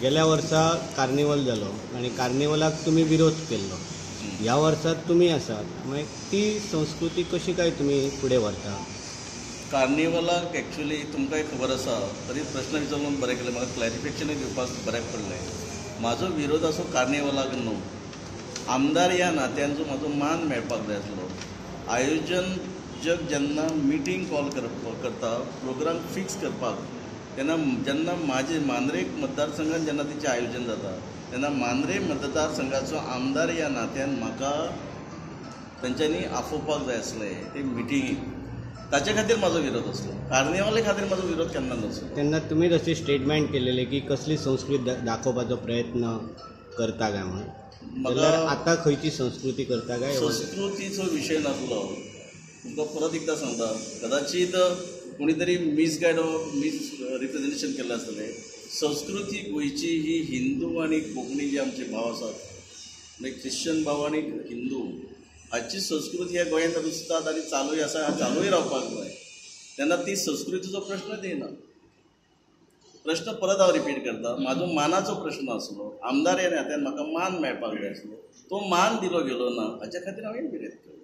गेल्या वर्सा कार्निवल जालो आनी कार्निवलाक तुमी विरोध केल्लो, ह्या वर्सा तुमी आसात, मागीर ती संस्कृती कशी काय तुमी फुडें व्हरता? कार्निवलाक एक्चुअली तुमकांय खबर आसा, तरी प्रश्न विचारून बरें केलें, म्हाका क्लॅरिफिकेशनूय दिवपाक बऱ्याक पडलें. म्हाजो विरोध असो कार्निवलाक न्हू, आमदार ह्या नात्यान जो म्हाजो मान मेळपाक जाय आसलो. आयोजन जेन्ना मिटींग कॉल करता, प्रोग्राम फिक्स करपाक, तेन्ना जेन्ना म्हाजे मांद्रे मतदारसंघान जेन्ना तेचें आयोजन जाता तेन्ना मांद्रे मतदारसंघाचो आमदार ह्या नात्यान म्हाका तेंच्यांनी आफोवपाक जाय आसलें ते मिटिंगेक, ताचे खातीर म्हाजो विरोध आसलो. कार्निवाले खातीर म्हाजो विरोध केन्ना नासलो. तेन्ना तुमी अशें स्टेटमेंट केलेलें की कसली संस्कृती दाखोवपाचो प्रयत्न करता काय म्हणून, जाल्यार आतां खंयची संस्कृती करता काय? संस्कृतीचो विशय नासलो. तुमकां परत एकदां सांगता, कदाचीत कोणी तरी मिसगायड मिस रिप्रेजेंटेशन केल्लें आसतलें. संस्कृती गोंयची ही हिंदू आनी कोंकणी जे आमचे भाव आसात, म्हणजे ख्रिश्चन भाव आनी हिंदू, हाची संस्कृती ह्या गोंयांत रुजतात आनी चालूय आसा, चालूय रावपाक जाय. तेन्ना ती संस्कृतीचो प्रश्नच येना. प्रश्न परत हांव रिपीट करता, म्हाजो मानाचो प्रश्न आसलो. आमदार ह्या नात्यान म्हाका मान मेळपाक जाय आसलो, तो मान दिलो गेलो ना, हाच्या खातीर हांवें विरोध केलो.